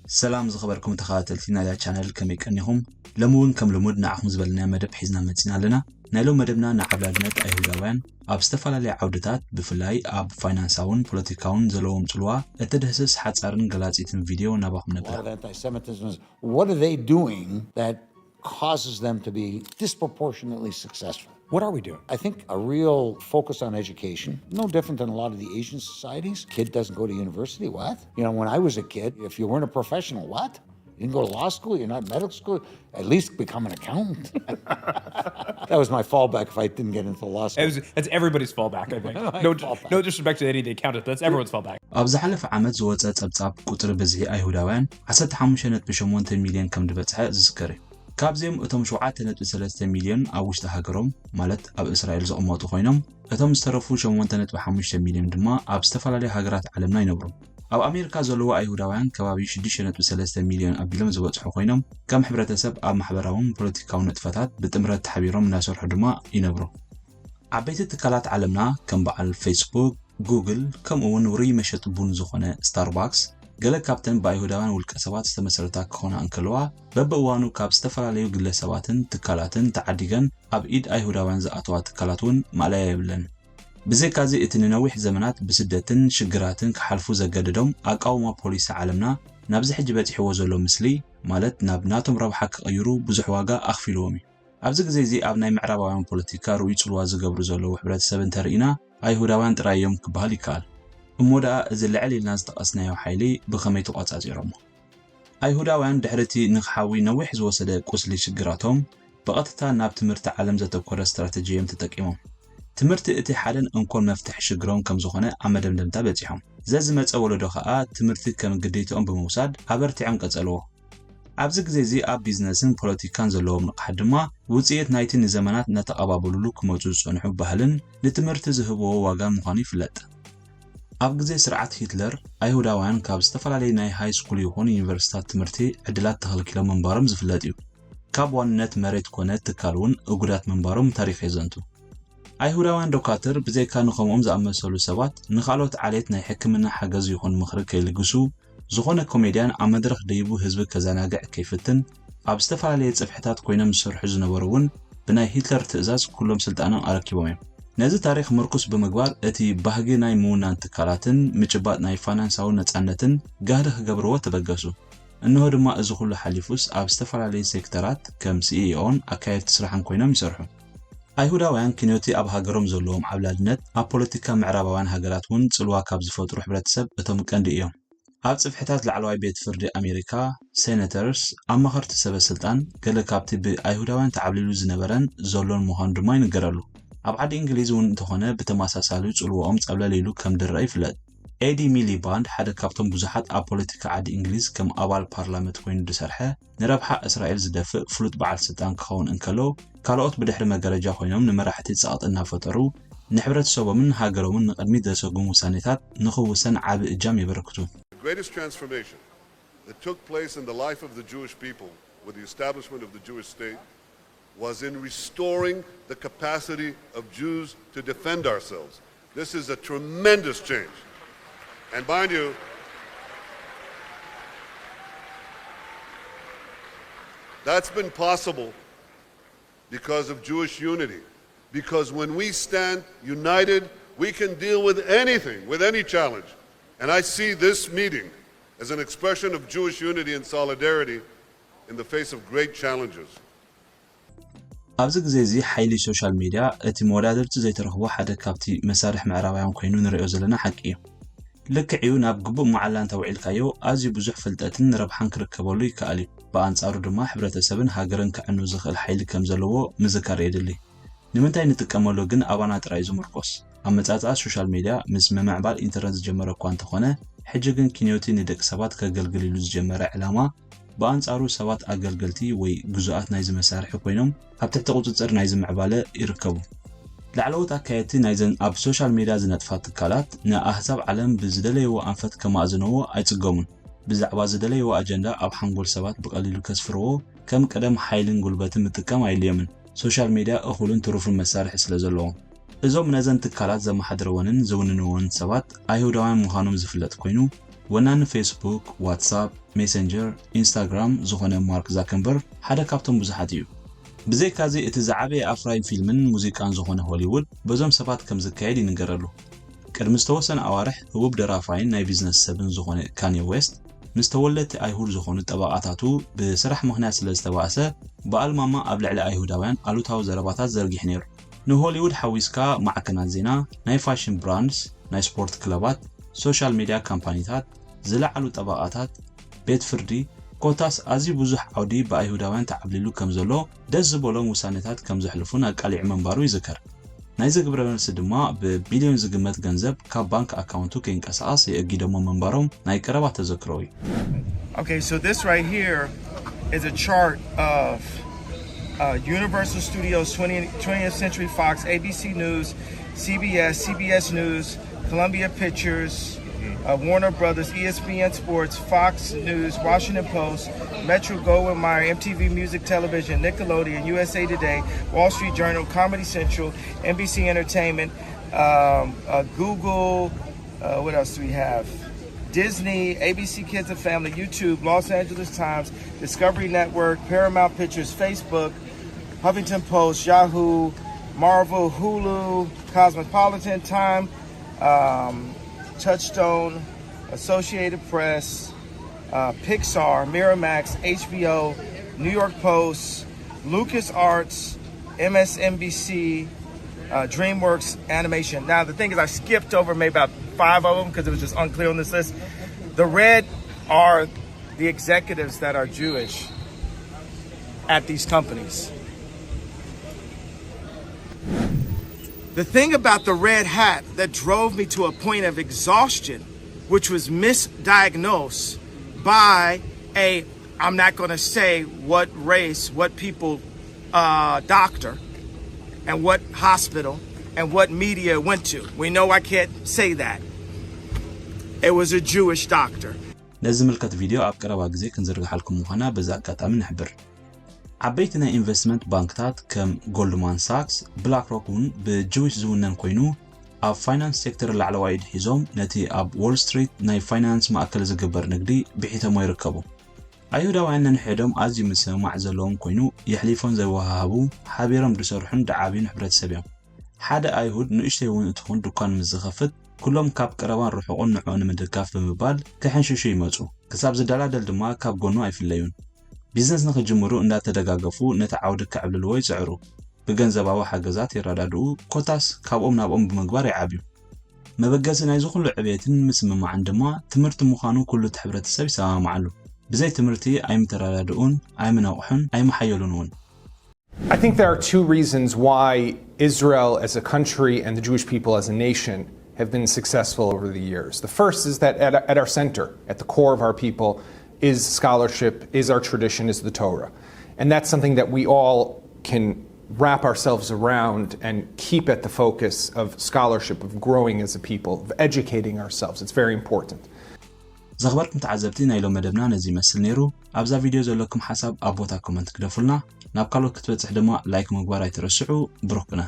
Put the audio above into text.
ሰላም ዝኸበርኩም ተኸታተልቲ ናይዛ ቻነል፣ ከመይ ቀኒኹም? ሎሚ እውን ከም ልሙድ ንዓኹም ዝበልናዮ መደብ ሒዝና መጺና ኣለና። ናይ ሎም መደብና ንዓብላልነት ኣይሁዳውያን ኣብ ዝተፈላለየ ዓውድታት፣ ብፍላይ ኣብ ፋይናንሳውን ፖለቲካውን ዘለዎም ጽልዋ እትድህስስ ሓጻርን ገላጺትን ቪድዮ ናባኹም ነብዕላ። What are they doing that causes them to be disproportionately successful? What are we doing? I think a real focus on education, no different than a lot of the Asian societies. Kid doesn't go to university. What? You know, when I was a kid, if you weren't a professional, what? You didn't go to law school, you're not medical school, at least become an accountant. That was my fallback if I didn't get into law school. It was, that's everybody's fallback, I think. No, no disrespect to any of the accountants, but that's everyone's fallback. ኣብ ዝሓለፈ ዓመት ዝወጸ ጸብጻብ ቁጽሪ ብዝሒ ኣይሁዳውያን ዓሰርተ ሓሙሽተ ነጥቢ ሸሞንተ ሚልዮን ከም ዝበጽሐ ዝዝከር እዩ። ካብዚኦም እቶም ሸውዓተ ነጥቢ ሰለስተ ሚልዮን ኣብ ውሽጢ ሃገሮም፣ ማለት ኣብ እስራኤል ዝቕመጡ ኮይኖም፣ እቶም ዝተረፉ ሸሞንተ ነጥቢ ሓሙሽተ ሚልዮን ድማ ኣብ ዝተፈላለዩ ሃገራት ዓለምና ይነብሩ። ኣብ ኣሜሪካ ዘለዉ ኣይሁዳውያን ከባቢ ሽዱሽተ ነጥቢ ሰለስተ ሚልዮን ኣቢሎም ዝበጽሑ ኮይኖም፣ ከም ሕብረተሰብ ኣብ ማሕበራውን ፖለቲካውን ንጥፈታት ብጥምረት ተሓቢሮም እናሰርሑ ድማ ይነብሩ። ዓበይቲ ትካላት ዓለምና ከም በዓል ፌስቡክ፣ ጉግል፣ ከምኡ እውን ውሩይ መሸጢ ቡን ዝኾነ ስታርባክስ፣ ገለ ካብተን ብኣይሁዳውያን ውልቀ ሰባት ዝተመስረታ ክኾና እንከለዋ፣ በብእዋኑ ካብ ዝተፈላለዩ ግለሰባትን ትካላትን ተዓዲገን ኣብ ኢድ ኣይሁዳውያን ዝኣተዋ ትካላት እውን ማእለያ የብለን። ብዘይካዚ፣ እቲ ንነዊሕ ዘመናት ብስደትን ሽግራትን ክሓልፉ ዘገደዶም ኣቃውማ ፖሊሲ ዓለምና ናብዚ ሕጂ በጺሕዎ ዘሎ ምስሊ፣ ማለት ናብ ናቶም ረብሓ ክቕይሩ ብዙሕ ዋጋ ኣኽፊልዎም እዩ። ኣብዚ ግዜ እዚ ኣብ ናይ ምዕራባውያን ፖለቲካ ርኡይ ጽልዋ ዝገብሩ ዘለዉ ሕብረተሰብ እንተርኢና፣ ኣይሁዳውያን ጥራይ እዮም ክበሃል ይከኣል። እሞ ደኣ እዚ ልዕል ኢልና ዝጠቐስናዮ ሓይሊ ብኸመይ ተቖጻጺሮሞ? ኣይሁዳውያን ድሕሪ እቲ ንኽሓዊ ነዊሕ ዝወሰደ ቁስሊ ሽግራቶም፣ ብቐጥታ ናብ ትምህርቲ ዓለም ዘተኮረ ስትራተጂ እዮም ተጠቂሞም። ትምህርቲ እቲ ሓደን እንኮን መፍትሒ ሽግሮም ከም ዝኾነ ኣብ መደምደምታ በጺሖም። ዘዝመጸ ወለዶ ኸኣ ትምህርቲ ከም ግዴትኦም ብምውሳድ ኣበርቲዖም ቀጸልዎ። ኣብዚ ግዜ እዚ ኣብ ቢዝነስን ፖለቲካን ዘለዎም ንቕሓት ድማ ውጽኢት ናይቲ ንዘመናት እናተቐባበሉሉ ክመጹ ዝጸንሑ ባህልን ንትምህርቲ ዝህብዎ ዋጋን ምዃኑ ይፍለጥ። ኣብ ግዜ ስርዓት ሂትለር፣ ኣይሁዳውያን ካብ ዝተፈላለዩ ናይ ሃይ ስኩል ይኹን ዩኒቨርሲታት ትምህርቲ ዕድላት ተኸልኪሎም ምንባሮም ዝፍለጥ እዩ። ካብ ዋንነት መሬት ኮነ ትካል እውን እጉዳት ምንባሮም ታሪኽ የዘንቱ። ኣይሁዳውያን ዶካትር ብዘይካ ንኸምኦም ዝኣመሰሉ ሰባት ንኻልኦት ዓሌት ናይ ሕክምና ሓገዝ ይኹን ምኽሪ ከይልግሱ፣ ዝኾነ ኮሜድያን ኣብ መድረኽ ደይቡ ህዝቢ ከዘናግዕ ከይፍትን፣ ኣብ ዝተፈላለየ ጽፍሕታት ኮይኖም ዝሰርሑ ዝነበሩ እውን ብናይ ሂትለር ትእዛዝ ኩሎም ስልጣኖም ኣረኪቦም እዮም። ነዚ ታሪኽ ምርኩስ ብምግባር እቲ ባህጊ ናይ ምውናን ትካላትን ምጭባጥ ናይ ፋይናንሳዊ ነጻነትን ጋህዲ ክገብርዎ ተበገሱ። እንሆ ድማ እዚ ኩሉ ሓሊፉስ ኣብ ዝተፈላለዩ ሴክተራት ከም ሲኢኦን ኣካየድቲ ስራሕን ኮይኖም ይሰርሑ። ኣይሁዳውያን ኪንዮቲ ኣብ ሃገሮም ዘለዎም ዓብላልነት ኣብ ፖለቲካ ምዕራባውያን ሃገራት እውን ጽልዋ ካብ ዝፈጥሩ ሕብረተሰብ እቶም ቀንዲ እዮም። ኣብ ጽፍሕታት ላዕለዋይ ቤት ፍርዲ ኣሜሪካ፣ ሴነተርስ፣ ኣማኸርቲ ሰበ ስልጣን፣ ገለ ካብቲ ብኣይሁዳውያን ተዓብሊሉ ዝነበረን ዘሎን ምዃኑ ድማ ይንገረሉ። ኣብ ዓዲ እንግሊዝ እውን እንተኾነ ብተመሳሳሊ ጽልዋኦም ጸብለል ኢሉ ከም ድረአ ይፍለጥ። ኤዲ ሚሊባንድ ሓደ ካብቶም ብዙሓት ኣብ ፖለቲካ ዓዲ እንግሊዝ ከም ኣባል ፓርላመንት ኮይኑ ዝሰርሐ፣ ንረብሓ እስራኤል ዝደፍእ ፍሉጥ በዓል ስልጣን ክኸውን እንከሎ፣ ካልኦት ብድሕሪ መጋረጃ ኮይኖም ንመራሕቲ ጸቕጢ እናፈጠሩ ንሕብረተሰቦምን ሃገሮምን ንቕድሚት ዘሰጉም ውሳኔታት ንኽውሰን ዓቢ እጃም የበርክቱ። The greatest transformation that took place in the life of the Jewish people with the establishment of the Jewish state was in restoring the capacity of Jews to defend ourselves. This is a tremendous change. And mind you, that's been possible because of Jewish unity. Because when we stand united, we can deal with anything, with any challenge. And I see this meeting as an expression of Jewish unity and solidarity in the face of great challenges. ኣብዚ ግዜ እዚ ሓይሊ ሶሻል ሜድያ እቲ መወዳድርቲ ዘይተረኽቦ ሓደ ካብቲ መሳርሒ ምዕራባውያን ኮይኑ ንሪኦ ዘለና ሓቂ እዩ። ልክዕ እዩ፣ ናብ ግቡእ መዓላ እንተውዒልካዮ ኣዝዩ ብዙሕ ፍልጠትን ረብሓን ክርከበሉ ይከኣል እዩ። ብኣንጻሩ ድማ ሕብረተሰብን ሃገርን ከዕኑ ዝኽእል ሓይሊ ከም ዘለዎ ምዝካር የድሊ። ንምንታይ ንጥቀመሉ ግን ኣባና ጥራይ እዩ ዝምርኮስ። ኣመጻጽኣ ሶሻል ሜድያ ምስ ምምዕባል ኢንተርነት ዝጀመረ እኳ እንተኾነ፣ ሕጂ ግን ኪንዮቲ ንደቂ ሰባት ከገልግል ኢሉ ዝጀመረ ዕላማ ብኣንጻሩ ሰባት ኣገልገልቲ ወይ ግዙኣት ናይዚ መሳርሒ ኮይኖም ኣብ ትሕቲ ቁጽጽር ናይዚ ምዕባለ ይርከቡ። ላዕለዎት ኣካየድቲ ናይዘን ኣብ ሶሻል ሜድያ ዝነጥፋ ትካላት ንኣህዛብ ዓለም ብዝደለይዎ ኣንፈት ከማእዝንዎ ኣይጽገሙን። ብዛዕባ ዝደለይዎ ኣጀንዳ ኣብ ሓንጎል ሰባት ብቐሊሉ ከስፍርዎ ከም ቀደም ሓይልን ጉልበትን ምጥቃም ኣየድልዮምን። ሶሻል ሜድያ እኹልን ትሩፍን መሳርሒ ስለ ዘለዎም። እዞም ነዘን ትካላት ዘመሓድርወንን ዝውንንወን ሰባት ኣይሁዳውያን ምዃኖም ዝፍለጥ ኮይኑ፣ ወናኒ ፌስቡክ፣ ዋትሳፕ፣ ሜሰንጀር፣ ኢንስታግራም ዝኾነ ማርክ ዛከንበርግ ሓደ ካብቶም ብዙሓት እዩ። ብዘይካዚ እቲ ዝዓበየ ኣፍራይ ፊልምን ሙዚቃን ዝኾነ ሆሊውድ በዞም ሰባት ከም ዝካየድ ይንገረሉ። ቅድሚ ዝተወሰነ ኣዋርሕ ህቡብ ደራፋይን ናይ ቢዝነስ ሰብን ዝኾነ ካንየ ዌስት ምስ ተወለድቲ ኣይሁድ ዝኾኑ ጠበቓታቱ ብስራሕ ምኽንያት ስለ ዝተባእሰ ብኣልማማ ኣብ ልዕሊ ኣይሁዳውያን ኣሉታዊ ዘረባታት ዘርጊሑ ነይሩ። ንሆሊውድ ሓዊስካ ማዕከናት ዜና፣ ናይ ፋሽን ብራንድስ፣ ናይ ስፖርት ክለባት፣ ሶሻል ሜድያ ካምፓኒታት፣ ዝለዓሉ ጠበቓታት፣ ቤት ፍርዲ፣ ኮታስ ኣዝዩ ብዙሕ ዓውዲ ብኣይሁዳውያን ተዓብሊሉ ከም ዘሎ ደስ ዝበሎም ውሳኔታት ከም ዘሕልፉን ኣቃሊዑ ምንባሩ ይዝከር። ናይዚ ግብረ መልሲ ድማ ብቢልዮን ዝግመት ገንዘብ ካብ ባንክ ኣካውንቱ ከይንቀሳቐስ የእጊዶሞ ምንባሮም ናይ ቀረባ ተዘክሮ እዩ። Okay, so this right here is a chart of uh, Universal Studios, twenty, twentieth Century Fox, A B C News, C B S, C B S News, Columbia Pictures, uh, Warner Brothers, E S P N Sports, Fox News, Washington Post, Metro Goldwyn Mayer, M T V Music Television, Nickelodeon, U S A Today, Wall Street Journal, Comedy Central, N B C Entertainment, um, uh, Google. Uh, what else do we have? Disney, A B C Kids and Family, YouTube, Los Angeles Times, Discovery Network, Paramount Pictures, Facebook, Huffington Post, Yahoo, Marvel, Hulu, Cosmopolitan, Time, um, Touchstone, Associated Press, uh, Pixar, Miramax, H B O, New York Post, Lucas Arts, M S N B C, uh, DreamWorks Animation. Now, the thing is, I skipped over maybe about five of them because it was just unclear on this list. The red are the executives that are Jewish at these companies. The thing about the red hat that drove me to a point of exhaustion, which was misdiagnosed by a, I'm not going to say what race, what people, uh, doctor, and what hospital, and what media went to. We know I can't say that. It was a Jewish doctor. ነዚ ዝምልከት ቪድዮ ኣብ ቀረባ ግዜ ክንዝርግሓልኩም ምዃና በዚ ኣጋጣሚ ንሕብር። ዓበይቲ ናይ ኢንቨስትመንት ባንክታት ከም ጎልድማን ሳክስ፣ ብላክሮክ እውን ብጅዊሽ ዝውነን ኮይኑ፣ ኣብ ፋይናንስ ሴክተር ላዕለዋይ ኢድ ሒዞም ነቲ ኣብ ዎል ስትሪት ናይ ፋይናንስ ማእከል ዝግበር ንግዲ ብሒቶሞ ይርከቡ። ኣይሁዳውያን ነንሕዶም ኣዝዩ ምስምማዕ ዘለዎም ኮይኑ፣ የሕሊፎም ዘይወሃሃቡ፣ ሓቢሮም ዝሰርሑን ዝዓብዩን ሕብረተሰብ እዮም። ሓደ ኣይሁድ ንእሽተይ እውን እትኹን ድኳን ምስ ዝኸፍት፣ ኩሎም ካብ ቀረባን ርሑቕን ንዕኡ ንምድጋፍ ብምባል ክሕንሽሹ ይመጹ። ክሳብ ዝደላደል ድማ ካብ ጎኑ ኣይፍለዩን። ቢዝነስ ንኽጅምሩ እንዳተደጋገፉ ነቲ ዓውዲ ከዕብልልዎ ይጽዕሩ። ብገንዘባዊ ሓገዛት የረዳድኡ፣ ኮታስ ካብኦም ናብኦም ብምግባር ይዓብዩ። መበገሲ ናይዚ ኩሉ ዕቤትን ምስምማዕን ድማ ትምህርቲ ምዃኑ ኩሉ እቲ ሕብረተሰብ ይሰማማዓሉ። ብዘይ ትምህርቲ ኣይምተረዳድኡን፣ ኣይምነቕሑን፣ ኣይምሓየሉን እውን። I think there are two reasons why Israel as a country and the Jewish people as a nation have been successful over the years. The first is that at, at our center, at the core of our people, is scholarship, is our tradition, is the Torah. And that's something that we all can wrap ourselves around and keep at the focus of scholarship, of growing as a people, of educating ourselves. It's very important. ዘኽበርኩም ተዓዘብቲ፣ ናይ ሎም መደብና ነዚ ይመስል ነይሩ። ኣብዛ ቪድዮ ዘለኩም ሓሳብ ኣብ ቦታ ኮመንት ግደፉልና። ናብ ካልኦት ክትበጽሕ ድማ ላይክ ምግባር ኣይትረስዑ። ብሩክ ቅነ።